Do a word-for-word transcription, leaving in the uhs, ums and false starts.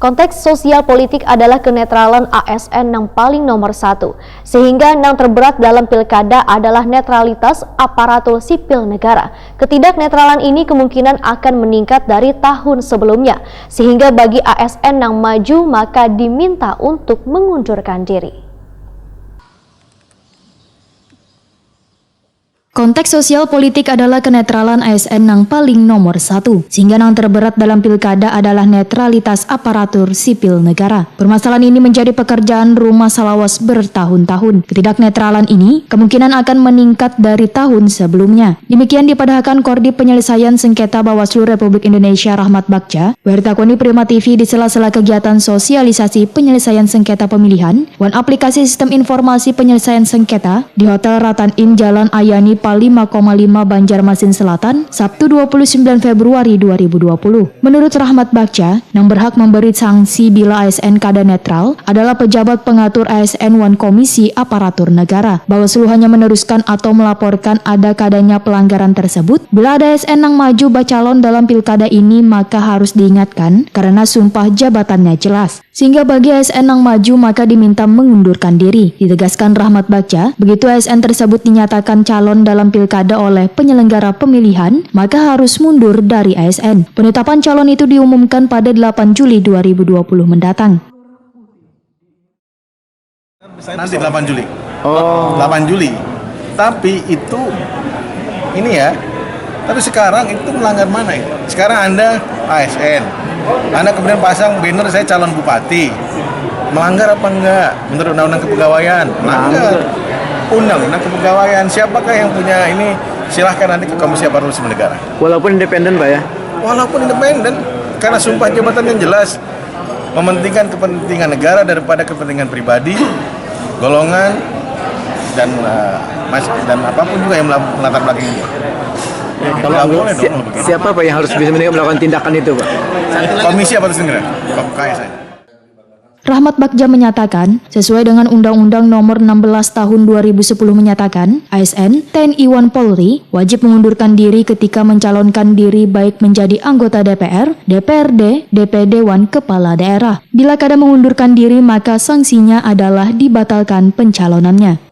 Konteks sosial politik adalah kenetralan A S N nang paling nomor satu, sehingga nang terberat dalam pilkada adalah netralitas aparatur sipil negara. Ketidaknetralan ini kemungkinan akan meningkat dari tahun sebelumnya, sehingga bagi A S N nang maju maka diminta untuk mengundurkan diri. Konteks sosial politik adalah kenetralan A S N nang paling nomor satu, sehingga nang terberat dalam pilkada adalah netralitas aparatur sipil negara. Permasalahan ini menjadi pekerjaan rumah salawas bertahun-tahun. Ketidaknetralan ini kemungkinan akan meningkat dari tahun sebelumnya. Demikian dipadahakan Kordip Penyelesaian Sengketa Bawaslu Republik Indonesia Rahmat Bagja, W R T Koni Prima T V di sela-sela kegiatan sosialisasi penyelesaian sengketa pemilihan wan aplikasi sistem informasi penyelesaian sengketa di Hotel Ratan Inn Jalan Ayani Pa lima koma lima Banjarmasin Selatan, Sabtu dua puluh sembilan Februari dua ribu dua puluh. Menurut Rahmat Bagja, nang berhak memberi sanksi bila A S N kada netral adalah pejabat pengatur A S N wan Komisi Aparatur Negara. Bawaslu hanya meneruskan atau melaporkan ada kadanya pelanggaran tersebut bila ada A S N nang maju bacalon dalam pilkada ini, maka harus diingatkan karena sumpah jabatannya jelas. Sehingga bagi A S N nang maju maka diminta mengundurkan diri, ditegaskan Rahmat Bagja. Begitu A S N tersebut dinyatakan calon dalam pilkada oleh penyelenggara pemilihan, maka harus mundur dari A S N. Penetapan calon itu diumumkan pada delapan Juli dua ribu dua puluh mendatang. Nanti delapan Juli. Oh. delapan Juli. Tapi itu ini ya. Tapi sekarang itu melanggar mana ya? Sekarang Anda A S N. Anda kemudian pasang banner saya calon bupati. Melanggar apa enggak? Menurut undang-undang kepegawaian, melanggar. Undang-undang kepegawaian. Siapakah yang punya ini? Silahkan nanti ke Komisi Aparatur Sipil Negara. Walaupun independen, Pak ya? Walaupun independen, karena sumpah jabatan yang jelas mementingkan kepentingan negara daripada kepentingan pribadi, golongan, dan uh, mas dan apapun juga yang melatar belakanginya. Kalau si, siapa Pak yang harus bisa melakukan tindakan itu, Pak? Komisi apa sendiri? Kayak saya. Rahmat Bagja menyatakan, sesuai dengan Undang-Undang Nomor enam belas Tahun dua ribu sepuluh menyatakan, A S N, T N I wan Polri wajib mengundurkan diri ketika mencalonkan diri baik menjadi anggota D P R, D P R D, D P D wan kepala daerah. Bila kada mengundurkan diri maka sanksinya adalah dibatalkan pencalonannya.